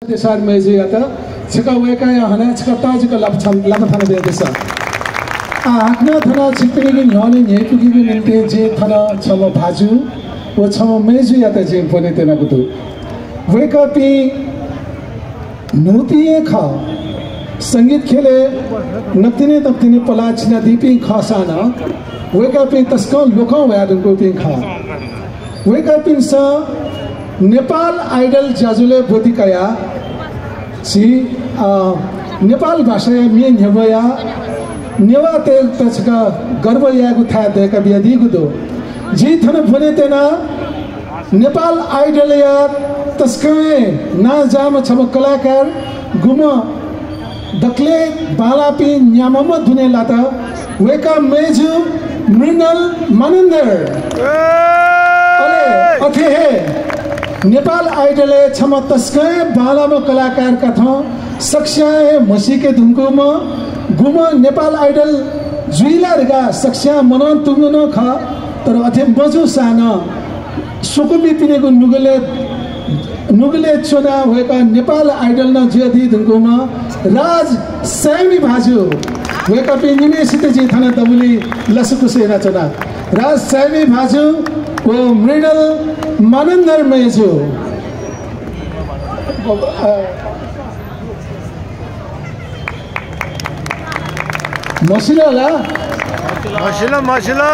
देशार मेजी आता छिका वेका या हना छिका ताजिका लाभ थाना दे देसा आखना थाना छिकने की न्याने न्यायपुगी की निम्ते जे थाना छम भाजू वो छम मेजी आता जे बने तेना कुतु वेका पी नूतिये खा संगीत खेले नक्तिने तक्तिने पलाच न दीपी खासाना वेका पी तस्का लोका व्यादन को पी खा वेका पी सा नेपाल आइडल जाजुले बोधिकाया सी नेपाल भाषा मेन हेबया नेवा ते तसका गर्व यागु था देका बियादी गुदो जी थन भने तेना नेपाल आइडल या तस्कमे ना जाम छम कलाकार गुम दक्ले बालापी न्यामम धुने लाता वेका मेजु मृणल मानन्दर अले अथे हे नेपाल आइडले छम तस्कै बालामा कलाकार कथा सक्ष्या मसीके धुमकुम गुम नेपाल आइडल जुइलारगा सक्ष्या मनन तुम्नु न ख तर अथे मजु साना सुकुमी पिनेको नुगले चोना भएका नेपाल आइडल न ज्योति धुमकुम राज सैमी भाजु भएका पि निमेसित जे थाना दबुली लसुकुसे नचना राज सैमी भाजु वो मृणल मानन्दर मेजु मसिला ला मसिला